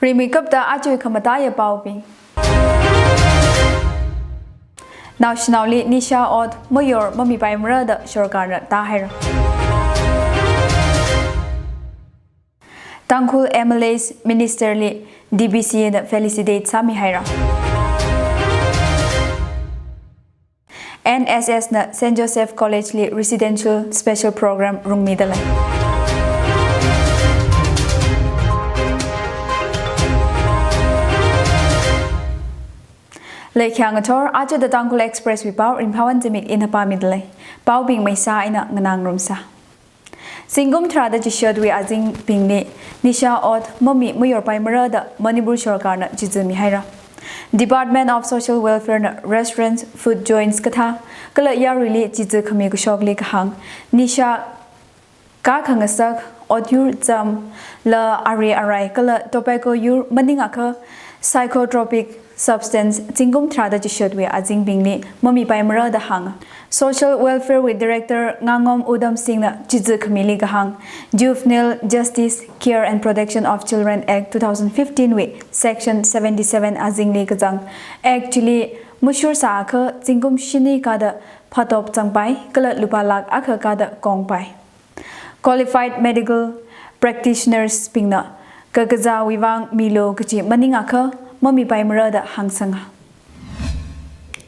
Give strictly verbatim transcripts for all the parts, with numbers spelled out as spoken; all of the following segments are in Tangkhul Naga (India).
Rimeikapta aja khamataiya paobing. Naoshinaoli nisha ot mayor mamipaimara da sorkarna tāhaira. Tangkhul M L As Minister li D B C A na felicitate sāmihaira. N S S na Saint Joseph College li residential special program rungmidalei. Leikhyang athor, aja The Tangkhul Express wui pao Rimphawon Zimik ina pāmidalei. Paobing maisa eina nganāngarumsa. Zingkum tharāda chishatwui azingbingli nisha ot mami mayorpaimara da Manipur sorkarna chizumihaira. Department of Social Welfare na restaurants, food joints kathā kala yaruili chizukhami kashokli kahāng, nisha kakhangasak, otyur cham, la ari arai kala tobacco yur maningakha psychotropic substance zingkum tharāda chishatwui azingbingli mamipaimara da hānga. Social Welfare wui Director Ngangom Udham Singh na chizukhamili kahāng, Juvenile Justice, Care and Protection of Children Act two thousand fifteen wui Section seventy-seven azingli kazang Act chili mashursāakha zingkum shini kada phatop zangpai kala lupā lakh akha kada kongpai. Qualified medical practitioners bingna kakazāwui vang milu kaji maningakha mamipaimara da hāngsanga.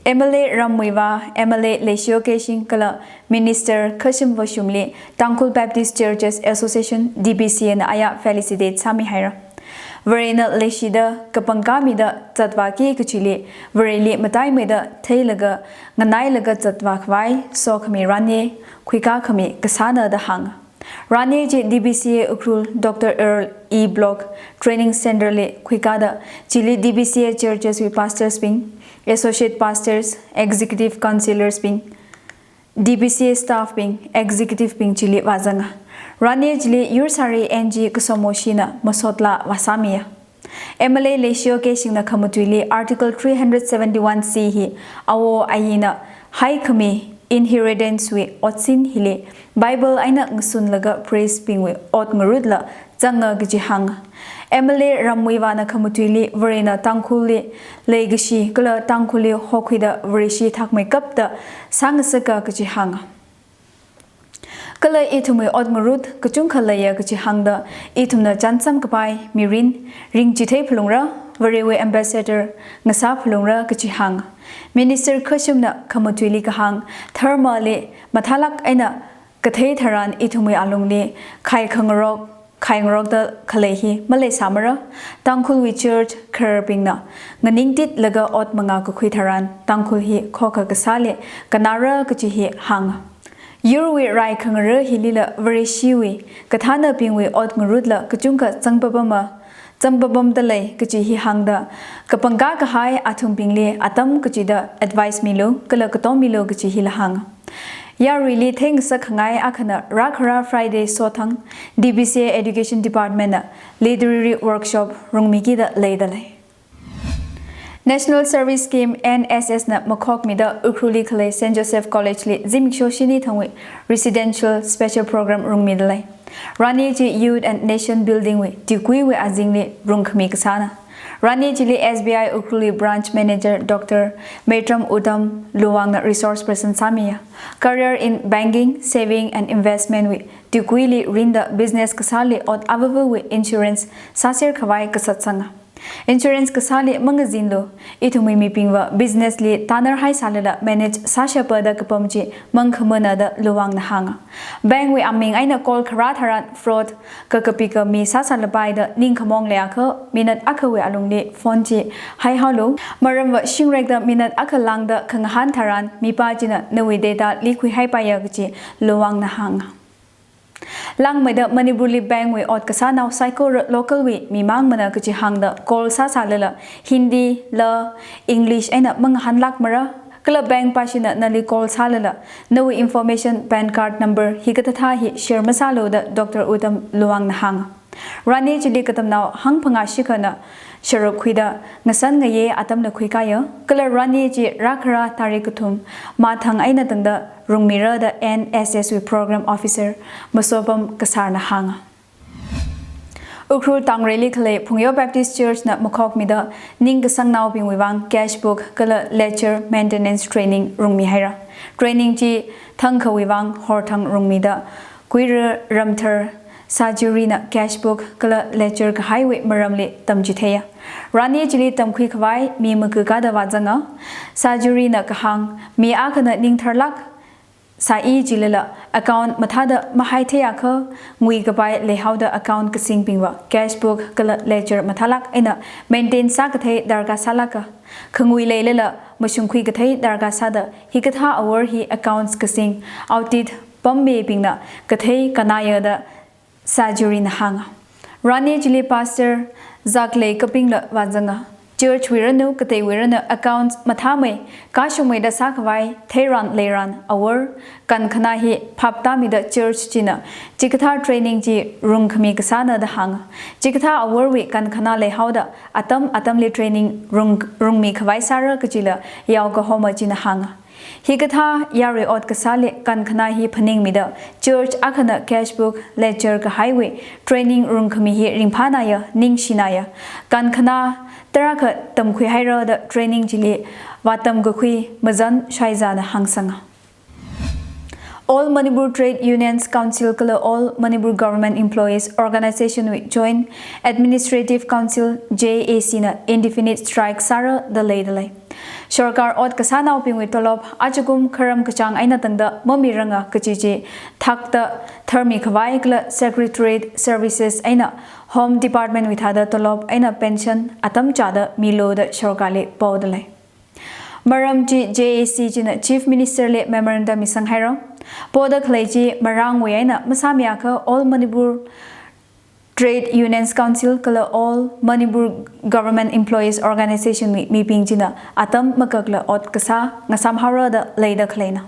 M L A Rammuivah, M L A Leishiyo Keishing kala Minister Khashim Vashumli Tangkhul Baptist Churches Association, D B C A na aya felicitate sāmihaira. Varena leishida kapangkā mida zatvāki kajili, Vareli mataimeida theilaga nganailaga zatvākhavai sokhami ranye khuikākhami kasāna da hānga. Ranye chi D B C A Ukhrul Doctor Earl E Block Training Center li khuikāda, chili D B C A churches wui pastors bing, associate pastors, executive councillors bing, D B C A staff bing, executive bing chili vāzanga. Ranye chili yursāri N G Kasomoshina masotla vāsāmiya. M L A Leishiyo Keishingna khamatuili Article three hundred seventy-one C hi awo ayina haikhami inheritance wui otsin hili Bible eina ngasunlaga priest bingwui ot ngarutla zanga kaji hānga. M L A Rammuivahna khamatuili Varena Tangkhulli leikashi kala Tangkhulli hokhuida Vareshi thakmeikapta sāngasaka kaji hānga. Kala ithumwui ot ngarut kachungkha leiya kaji hāngda, ithumna chānsam kapai mirin ringchithei phalungra, Varewui ambassador ngasā phalungra kaji hānga. Minister Khashimna khamatuili kahāng, dharmali mathālāk eina kathei tharan ithumwui alungli khai khangarok, khai ngarokda khalei hi maleisāmara. Tangkhulwui church khararbingna nganingtitlaga ot mangā kakhui tharan Tangkhul hi khokha kasāli kanāra kaji hi hānga. Yurwui rai khangara hilila Vareshiwui kathānabingwui ot ngarutla kachungkha zangpapama, zangpapamdalei kaji hi hāngda, kapangkā kahai athumbingli atam kachida advice milu kala katom milu kaji hila hānga. Yaruili theingasak khangai akhana rākhara Friday sothang D B C A Education Department na literary workshop rungmikida leidalei. National Service Scheme, N S S na makhokmida Ukhrulli khalei Saint Joseph College li zimiksho shini thangwui residential special program rungmidalei. Ranye chi Youth and Nation Building wui tuikuiwui azingli rungkhami kasāna. Ranye chili S B I Ukhrulli Branch Manager Doctor Maitram Uttam Luwangna resource person sāmiya. Career in banking, saving and investment wui tuikuili rinda business kasāli ot avāvawui insurance sāser khavai kasatsanga. Insurance kasāli mangazinlu, ithumwui mibingva business li tanarhai sālala manage sāshapa da kapam chi mangkhamana da Luwangna hānga. Bank wui aming eina call kharā tharan fraud kakapika mi sāsālapai da ningkhamong leiakha minute akhawui alungli phone chi haihaolu. Maramva shingrekda minute akha lāngda khangahān tharan mipā china nawui data leak khuihaipaiya kaji Luwangna hānga. Langmeida Manipurli bank wui ot kasānao saikora local wui mimangmana kaji hāngda call sāsālala Hindi la English eina mangahānlākmara. Kala bank pāshina nali call sālala nawui information, PAN card number hikathāthā hi share masālu da Doctor Uttam Luwangna hānga. Ranye chili katamnao hangphangā shikhana sharuk khuida ngasan ngayei atamna khuikāya. Kala ranye chi rākhara tarik kathum mathang eina tangda rungmira da N S S wui program officer Masopam Kasarna hānga. Ukhrul Tangreili khalei Phungyo Baptist Church na makhokmida ningkasangnaobingwui vang cash book kala ledger maintenance training rungmihaira. Training chi thangkhawui vang horthang rungmida Kuira Ramthar Sajurina cash book kala ledger kahaiwui maramli tamchitheiya. Rani chili tamkhui khavai mi makakada vāzanga. Sajurina kahāng, mi akhana ningtharlāk sāi chilala account mathāda mahaitheiakha, nguikapai leihaoda account kasingbingva cash book kala ledger mathālāk eina maintain sākathei darkar sālāka. Khangui leilala mashungkhui kathei darkar sāda hikathā awor hi accounts kasing audit pammibingna kathei kannaya da Sajurina hānga. Rani chili pastor zaklei kapingla vāzanga. Church wui ranu, katei wui ranu accounts mathāmei, kashungmeida sākhavai theiran leiran awor kankhanā hi phaptāmida church china chikathā training chi rungkhami kasāna da hānga. Chikathā aworwui kankhanā leihaoda atam atamli training rung, rungmi khavai sāra kajila yaokahoma china hānga. Hikathā yarui ot kasāli kankhanā hi phaningmida church akhana cash book ledger kahaiwui training rungkhami hi ringphānaya, ningshinaya. Kankhanā tarākha tamkhuihaira da training chili vātamkakhui Mazan Shaizana hāngsanga. All Manipur Trade Unions Council kala All Manipur Government Employees Organization wui Joint Administrative Council, J A C na indefinite strike sāra da leidalei. Sorkar ot kasānaobingwui tolop ajakum kharam kachāng eina tangda mamiranga kaji chi thakta tharmi khavai kala Secretariat Services eina Home Department wui thāda tolop eina pension atam chāda milu da sorkarli paodalei. Maram chi J A C china Chief Minister li memorandum misanghaira. Poda khalei chi marangwui eina masāmiakha All Manipur Trade Unions Council kala All Manipur Government Employees Organization wui mibing china atam makakla ot kasā ngasāmhaora da leida khaleina.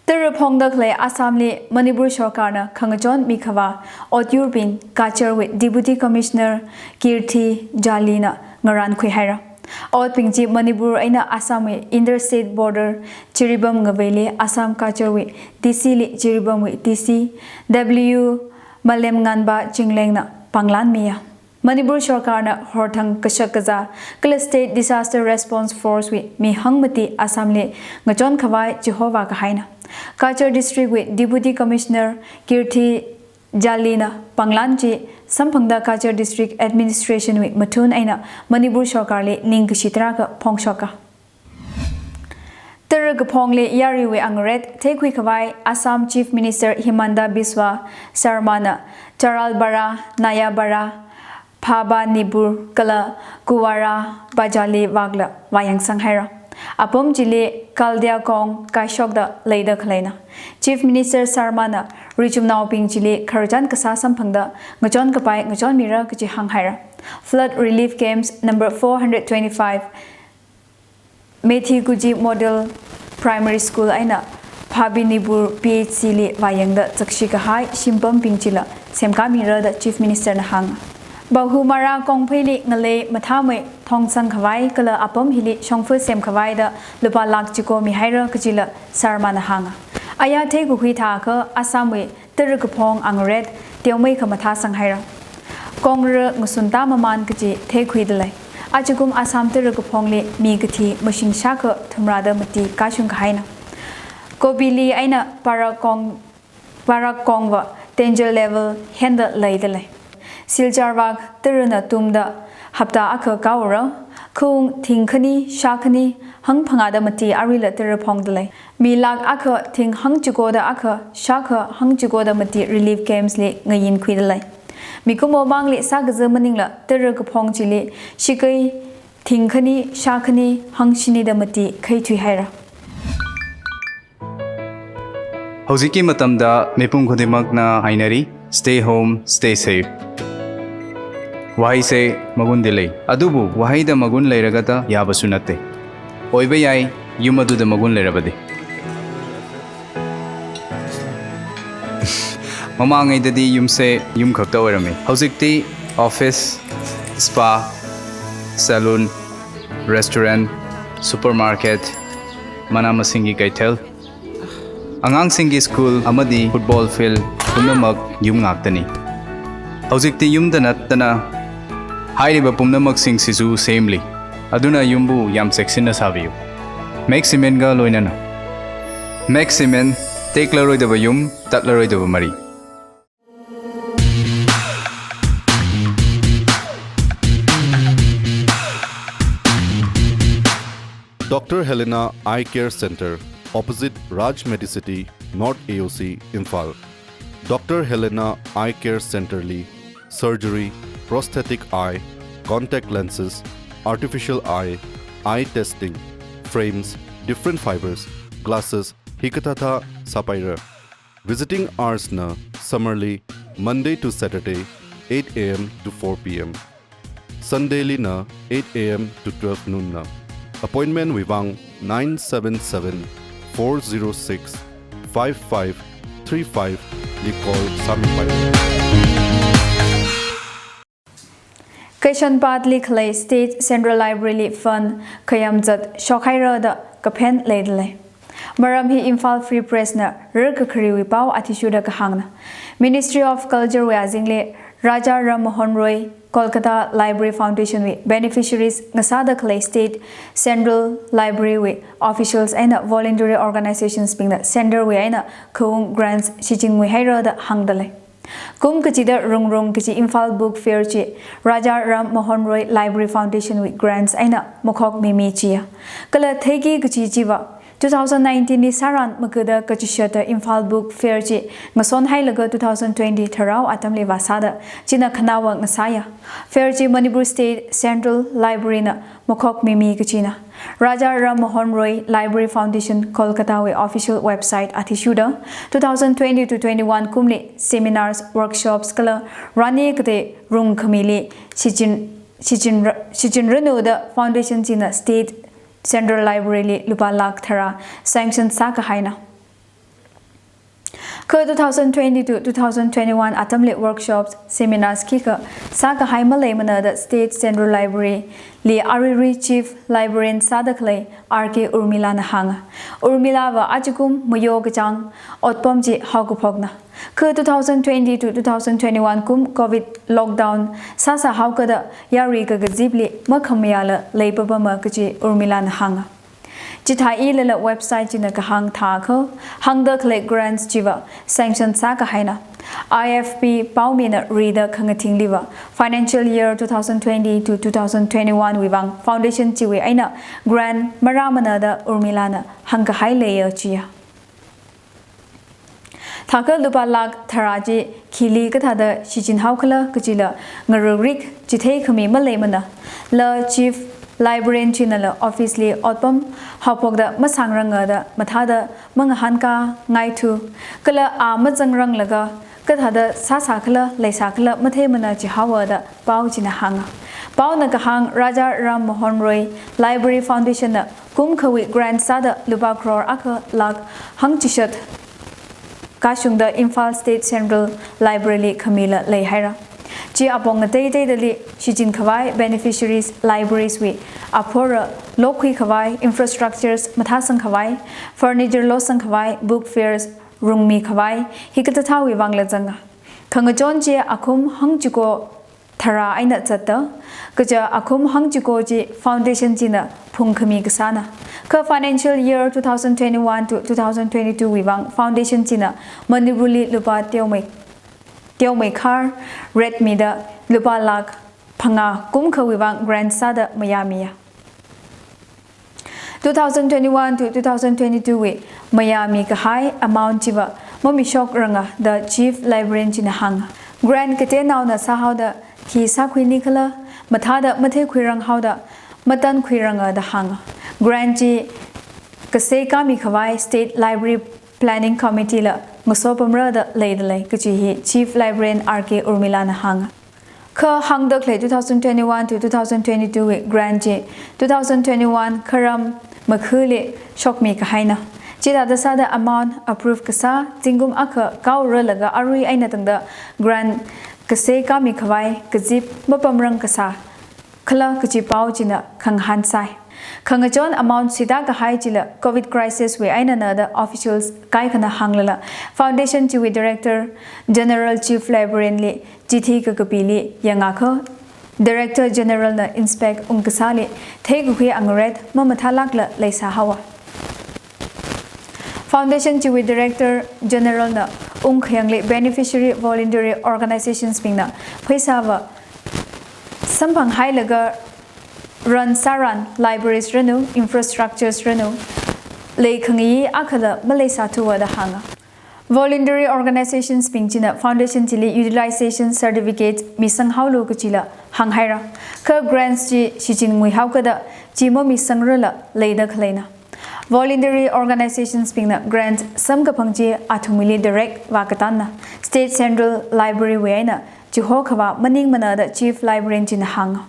Tara phongda khalei Assamli Manipur sorkarna khangachon mikhavā otyurbing Cachar wui Deputy Commissioner Kirthi Jallina ngarankhuihaira. Otbing chi Manipur eina Assam wui interstate border Jiribam ngaveili Assam Cachar wui D C li Jiribam wui D C W Malemnganba Chinglengna panglanmiya. Manipur sorkarna horthang kashak kazā kala State Disaster Response Force wui mi hangmati Assamli ngachon khavai chihova kahaina. Cachar District wui Deputy Commissioner Kirthi Jallina panglan chi samphangda Cachar District Administration wui mathun eina Manipur sorkarli ningkashi tarākha phongshoka. Tara kaphongli yaruiwui angaret theikhui khavai Assam Chief Minister Himanta Biswa Sarmana Charalpara, Nayapara, Bhabanipur kala Kuwara Bazarli vakla vāyangsanghaira. Apam chili Kaldia Kong kaishokda leida khaleina. Chief Minister Sarmana richumnaobing chili khararchan kasā samphangda ngachon kapai ngachonmira kaji hānghaira. Flood relief camps number four hundred twenty-five Meithikuchi Model Primary School eina Bhabanipur P H C li vāyangda chakshi kahai shimpambing chila semkāmira da Chief Minister na hānga. Bahumara Kongpheili ngalei mathāmei thongsang khavai kala apam hili shongfa semkhavai da lupā lakh chiko mihaira kajila Sarmana hānga. Aya theikakhui thākha Assam wui tara kaphong angaret teomeikha mathāsanghaira. Kongra ngasunta maman kaji theikhuidalei. Ajakum Assam tara kaphongli mi kathi mashing shākha thumrada mati kashung kahaina. Kopili eina Barak Kong, Barak Kongva danger level henda leidalei. Silchar vak tarana tumda hapta akha kaora, khaung thing khani, shā khani, hangphangāda mati aruila tara phongdalei. Mi lakh akha thing hangchikoda akha, shākha hangchikoda mati relief camps li ngayinkhuidalei. Mikumo mangli sākaza maningla tara kaphong chili shikei thing khani, shā khani, hangshinida mati khaithuihaira. ꯍꯧꯖꯤꯛꯀꯤ ꯃꯇꯝꯗ ꯃꯤꯄꯨꯝ ꯈꯨꯗꯤꯡꯃꯛꯅ ꯍꯥꯏꯅꯔꯤ, "Stay home, stay safe"꯫ ꯋꯥꯍꯩꯁꯦ ꯃꯒꯨꯟꯗꯤ ꯂꯩ, ꯑꯗꯨꯕꯨ ꯋꯥꯍꯩꯗ ꯃꯒꯨꯟ ꯂꯩꯔꯒꯇ ꯌꯥꯕꯁꯨ ꯅꯠꯇꯦ꯫ ꯑꯣꯏꯕ ꯌꯥꯏ, ꯌꯨꯝ ꯑꯗꯨꯗ ꯃꯒꯨꯟ ꯂꯩꯔꯕꯗꯤ꯫ ꯃꯃꯥꯡꯉꯩꯗꯗꯤ ꯌꯨꯝꯁꯦ ꯌꯨꯝ ꯈꯛꯇ ꯑꯣꯏꯔꯝꯃꯤ꯫ ꯍꯧꯖꯤꯛꯇꯤ office, spa, salon, restaurant, supermarket, ꯃꯅꯥ ꯃꯁꯤꯡꯒꯤ ꯀꯩꯊꯦꯜ, ꯑꯉꯥꯡꯁꯤꯡꯒꯤ school ꯑꯃꯗꯤ football field ꯄꯨꯝꯅꯃꯛ ꯌꯨꯝ ꯉꯥꯛꯇꯅꯤ꯫ Hojikti yumda nattana, hairiba pumnamaksing sizu semli. Aduna yumbu yam cheksinna sabiyu. Max Cement ga loinana. Max Cement, teklaroidaba yum, tatlaroidaba mari. Doctor Helena Eye Care Center, opposite Raj Medicity, North A O C, Imphal. Doctor Helena Eye Care Center li surgery, prosthetic eye, contact lenses, artificial eye, eye testing, frames, different fibers, glasses, hikathāthā sāpaira. Visiting hours na summer li Monday to Saturday, eight A M to four P M. Sunday li na eight A M to twelve noon na. Appointment wui vang nine seven seven, four zero six, five five three five li call sāmipai. Kheishanpat li khalei State Central Library li fund khayam zat shokhaira da kaphen leidalei. Maram hi Imphal Free Press na rarkakhariwui pao athishurda kahāngna. Ministry of Culture wui azingli Raja Ram Mohan Roy Kolkata Library Foundation wui beneficiaries ngasāda khalei State Central Library wui officials eina voluntary organizations bingna center wui eina khaung grants shichinngui haira da hāngdalei. Kum kachida rungrung kachi Imphal Book Fair chi Raja Ram Mohan Roy Library Foundation wui grants eina makhokmimi chiya. Kala theiki kachi chiva two thousand nineteen li sāran makada kachishata Imphal Book Fair chi ngasonhailaga two thousand twenty tharao atamli vāsāda china khanaowa ngasāya. Fair chi Manipur State Central Library na makhokmimi kachina. Raja Ram Mohan Roy Library Foundation Kolkata wui official website athishurda two thousand twenty to twenty-one kumli seminars, workshops kala rani katei rungkhamili shichin, shichin, shichinranu da foundation china State Central Library li lupā lakh tharā sanction sākahaina. Kha two thousand twenty to two thousand twenty-one atamli workshops, seminars khikha sākahai maleimana da State Central Library li aruirui Chief Librarian sāda khalei R K Urmila na hānga. Urmila va ajakum mayo kachāng otpam chi haokaphokna. Kha two thousand twenty to two thousand twenty-one kum COVID lockdown sāsā haokada yarui kakazipli makhamayāla leipapama kachi Urmila na hānga. Chithāilala website china kahāng thākha, hāngda khalei grants chiva sanction sākahaina. I F P paomina rida khangathingli va financial year two thousand twenty to two thousand twenty-one wui vang foundation chiwui eina grant marāmana da Urmila na hāngkahai leiya chiya. Thākha lupā lakh tharā chi khili kathāda shichinhaokhala kachila ngarukrik chitheikhami maleimana. La Chief Librarian chinala office li otpam haophokda masāngranga da mathāda mangahānkā ngaithu. Kala a mazangranglaga kathāda sāsākhala leisākhala matheimana chihaowa da pao china hānga. Paona kahāng Raja Ram Mohan Roy Library Foundation na kumkhawui grant sāda lupā crore akha lakh hangchishat kashungda Imphal State Central Library li khamila leihaira. Chi apong ngateiteidali shichinkhavai beneficiaries libraries wui aphora lokhuikhavai infrastructures mathāsangkhavai, furniture losangkhavai, book fairs rungmikhavai, hikathāthāwui vangla zanga. Khangachon chi akhum hangchiko tharā eina zatta, kaja akhum hangchiko chi foundation china phungkhami kasāna. Kha financial year two thousand twenty-one to two thousand twenty-two wui vang foundation china Manipur li lupā teomei, teomeikhar retmida lupā lakh phangā kumkhawui vang grant sāda mayāmiya. Two thousand twenty-one to two thousand twenty-two wui mayāmikahai amount chiva mamishokrangada Chief Librarian china hānga. Grant kateonaona sāhaoda khi sākhuinikhala mathāda matheikhuiranghaoda matankhuirangada hānga. Grant chi kasei kāmikhavai State Library Planning Committee la ngasopamrada leidalei kachi hi Chief Librarian R K Urmila na hānga. Kha hāngda khalei two thousand twenty-one to two thousand twenty-two wui grant chi two thousand twenty-one kharam makhuli shokmikahaina. Chithāda sāda amount approve kasā zingkum akha kaoralaga arui eina tangda grant kasei kāmikhavai kazip mapamrang kasā khala kachi pao china khangahān sai. Khangachon amount sida kahai chila Covid crisis wui einana da officials kaikhana hānglala, Foundation chiwui Director General Chief Librarian li chithi kakapili yangakha, Director General na inspect ungkasāli theikakhui angaret mamathālākla leisā haowa. Foundation chiwui Director General na ungkhayangli beneficiary voluntary organizations bingna pheisāva samphang hailaga run sāran libraries ranu, infrastructures ranu, leikhangayi akhala maleisāthuwa da hānga. Voluntary organizations bing china Foundation chili utilization certificate misang haolu kachila hānghaira. Kha grants chi shichin ngui haokada chi mamisangrala leida khaleina. Voluntary organizations bingna grant samkaphang chi athumwuili direct vākatanna. State Central Library wui eina chiho khavā maningmana da Chief Librarian china hānga.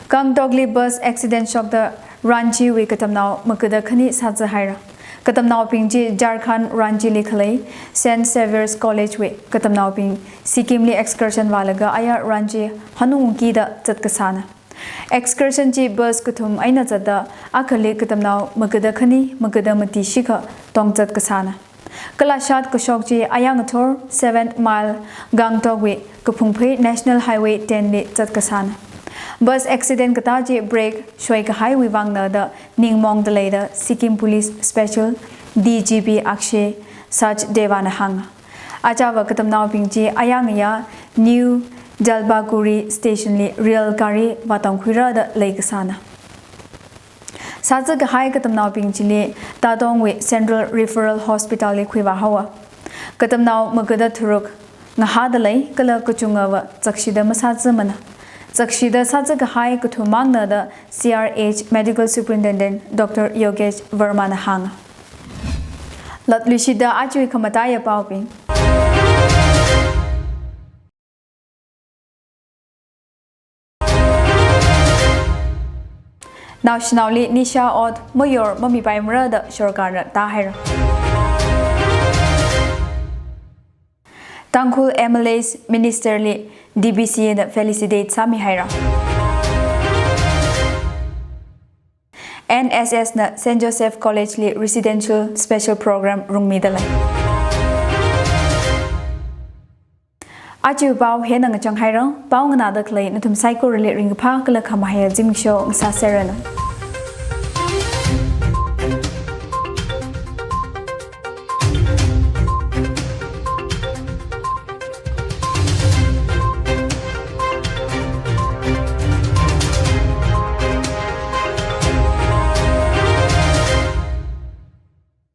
Gangtokli bus accident shokta Ranchi wui katamnao magada khani sāzahaira. Katamnaobing chi Jharkhand Ranchi li khalei Saint Xavier's College wui katamnaobing Sikkim li excursion vālaga aya Ranchi hanungkida zatkasāna. Excursion chi bus kathum eina zatda akhali katamnao magada khani magada mati shikha tongzatkasāna. Kalashat kashok chi aya ngathor seven mile Gangtok wui kaphungphei National Highway ten li zatkasāna. Bus accident katā chi brake shoikahaiwui vangna da ningmongda leida Sikkim Police Special D G P Akshay Sachdeva na hānga. Achāva katamnaobing chi aya ngayā New Jalpaiguri station li rail gari vātongkhuira da leikasāna. Sāzakahai katamnaobing chili Tatongwui Central Referral Hospital li khuivā haowa. Katamnao magada tharuk ngahāda lei kala kachungava zakshida masāzamana. Zakshida sāzakahai kathum mangna da C R H Medical Superintendent Doctor Yogesh Verma na hānga. Latluishida ajawui khamataiya paobing. Naoshinaoli nisha ot mayor mamipaimara da sorkarna tāhaira. Tangkhul M L As Minister li D B C na felicitate sāmihaira. N S S na Saint Joseph College li residential special program rungmida lei. Ajawui pao hina ngachang haira, pao nganāda khalei nathum saikorali ringkaphā kala khamahaiya zimiksho ngasāserranu.